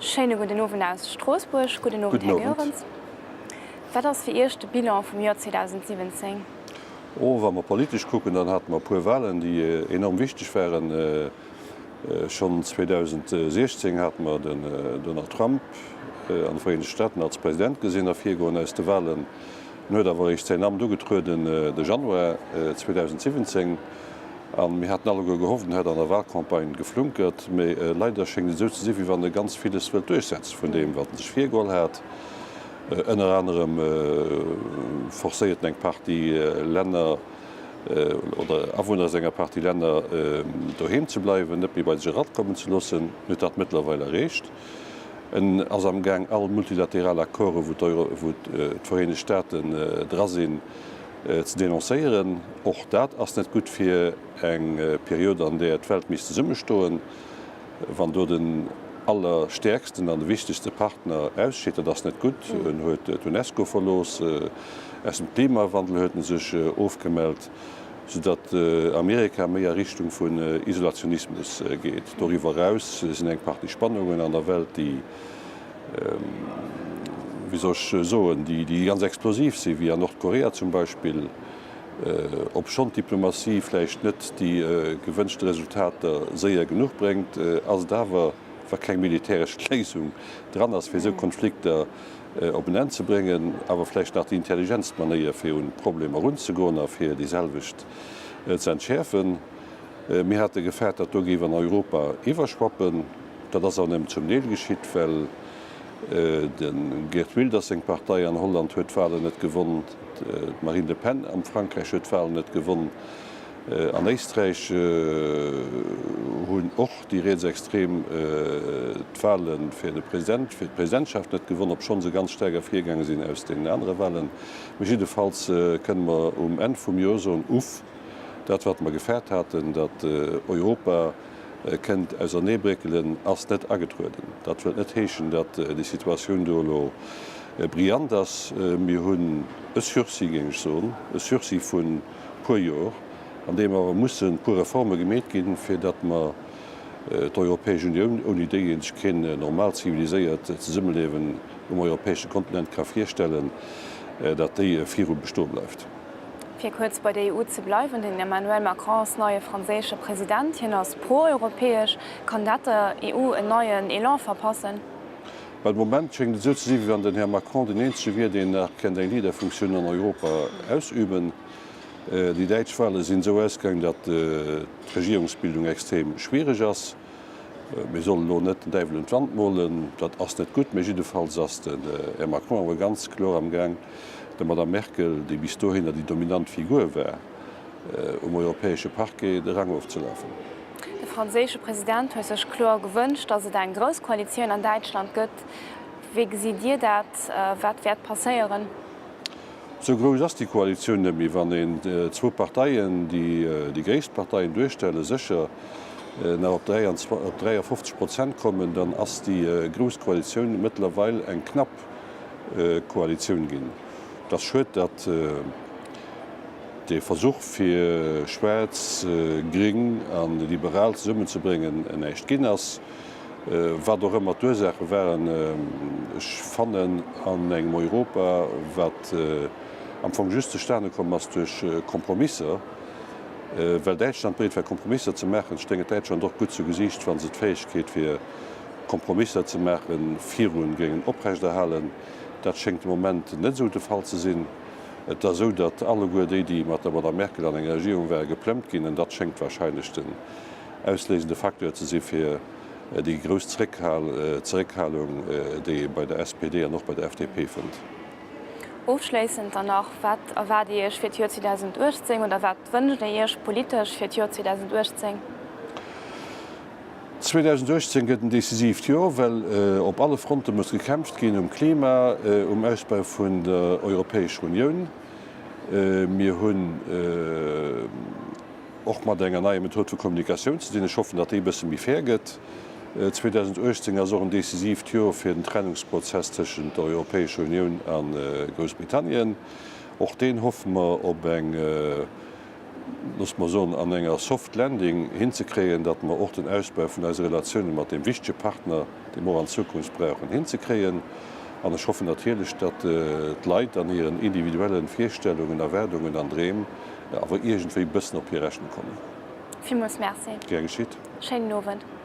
Schéine gudden Owend aus Stroossbuerg. Gudden Owend, Här Goerens. Wat ass fir Iech de Bilan vum Joer 2017? Oh, wa mer politesch kucken, dann hate mer e puer Wahlen, déi enorm wichteg waren. Schonn 2016 hate mer den Donald Trump an de Vereenegte Staaten als President gesinn ervirgoen aus de Wahlen. En huet awer eréischt säin Amt ugetrueden de Januar 2017. A mir haten alleguer gehofft, en hätt an der Wahlcampagne geflunkert. Mee leider schéngt et esou ze sinn, wéi wann e ganz villes wëllt duerchsetze vun deem, wat en sech virgeholl hat. Ënner anerem forcéiert en eng Partie Länner oder Awunner aus enger Partie Länner doheem ze bleiwen, net méi bei sech erakommen ze loossen. En huet dat mëttlerweil erreecht. En ass am Gaang all multilateral Accorden, wou d'Vereenegt Staaten dra sinn, ze denoncéieren. Och dat ass net gutt fir eng Period, an där d'Welt misst zesummestoen. Wann do den allerstäerksten an de wichtegste Partner ausscheet, dat ass net gutt. En huet d'UNESCO verlooss, aus dem Klimawandel huet en sech ofgemellt, soudatt Amerika méi a Richtung vun Isolationismus geet. Doriwwer eraus sinn eng Partie Spannungen an der Welt, déi, wéi soll ech soen, déi ganz explosiv sinn, wéi an Nordkorea zum Beispill. Obschonn d'Diplomatie vläicht net déi gewënschte Resultater séier genuch bréngt, ass et awer, wa keng militäresch Léisung dran ass, fir esou Konflikter op en Enn ze bréngen, awer vläicht nach déi intelligentst Manéier, fir un d'Problemer erunzegoen a fir déi selwecht ze entschäerfen. Mir hate gefaart, dat do géif an Europa iwwerschwappen. Dat ass awer nëmmen zum Deel geschitt, well De Geert Wilders seng Partei an Holland huet d'Walen net gewonn, d'Marine Le Pen am Frankräich huet d'Walen net gewonn, an Éisträich hunn och déi Rietsextrem d'Wale fir de President, fir d'Presidentschaft net gewonn, obschonn se ganz staark ervirgaange sinn aus deenen anere Walen. Mee jiddefalls kënne mer um Enn vum Joer soen, Uff, dat wat mer gefaart haten, datt Europa, kënnt auserneebréckelen, ass net agetrueden. Dat wëllt net heeschen, datt déi Situatioun do elo brillant ass. Mir hunn e Sursis, géing ech soen, e Sursis vu puer Jor, an deem awer mussen puer Reforme gemeet ginn, fir datt mer d'Europäesch Unioun, ouni déi ee sech keen normaalt ziviliséiert Zesummeliewen um europäesche Kontinent ka virstellen, datt déi viru bestoe bleift. Fir kuerz bei der EU ze bleiwen, Den Emmanuel Macron ass neie franséische President. Hien ass pro-europäesch. Kann dat der EU en neien Elan verpassen? Well de Moment schéngt et esou ze sinn, wéi wann den Här Macron deen eenzege wier, deen nach kennt eng Leaderfunktioun an Europa ausüben. Déi däitsch Wale sinn esou ausgaang, datt d'Regierungsbildung extrem schwiereg ass. Mir sollen elo net den Däiwel un d'Wand molen, dat ass net gutt, mä jiddefalls ass den Här Macron awer ganz kloer am Gaang, der Madame Merkel, déi bis dohinner déi dominant Figur war um europäesche Parquet, de Rang ofzelafen. De franséische President huet sech kloer gewënscht, datt et eng grouss Koalitioun an Däitschland gëtt. Wéi gesitt Dir dat? Wat wäert passéieren? Sou grouss ass déi Koalitioun net méi. Wann een zwou Parteien, déi déi gréisst Parteien duerstellen, sécher nach op 53 Prozent kommen, dann ass déi grouss Koalitioun mëttlerweil eng knapp Koalitioun ginn. Et ass schued, datt dee Versuch fir Schwaarz, Gring a Liberal zesummenzebréngen näischt ginn ass. Wat och ëmmer d'Ursaache waren, ech fannen an engem Europa, wat am Fong just zustane komm ass duerch Kompromisser, well Däitschland bereet war Kompromisser ze maachen, stéing et Däitschland och gutt zu Gesiicht, wa se d'Fäegkeet fir Kompromisser ze maache viru géingen oprechterhalen. Dat schéngt de Moment net esou de Fall ze sinn. Et ass esou, datt alleguer déi, déi mat der Madame Merkel an enger Regierung waren, geplëmmt ginn, an dat schéngt wahrscheinlech den ausléisende Facteur ze si fir déi grouss Zeréckhalung, déi ee bei der SPD an och bei der FDP fënnt. Ofschléissend dann nach, Wat erwaart Dir Iech fir d'Joer 2018 oder wat wënscht Dir Iech politesch fir d'Joer 2018? 2018 gëtt en decisiivt Joer, well op alle Fronte muss gekämpft ginn, um Klima, um Ausbau vun der Europäescher Unioun. Mir hunn och mat enger neier Method vu Kommunikatioun ze dinn. Ech hoffen, datt déi e bësse méi fair gëtt. 2018 ass och en decisiivt Joer fir den Trennungsprozess tëschent der Europäescher Unioun a Groussbritannien. Och deen hoffe mer op eng loosse mer soen, an enger soft landing hinzekréien, datt mer och den Ausbau vun eise Relatioune mat deem wichtege Partner, dee mer och an Zukunft brauchen, hinzekréien. An ech hoffen natierlech, datt d'Leit an hiren individuelle Virstellungen, Erwaardungen an Dreem awer iergendwéi e bëssen op hir Rächten kommen. Villmools Merci. Gär geschitt. Schéinen Owend.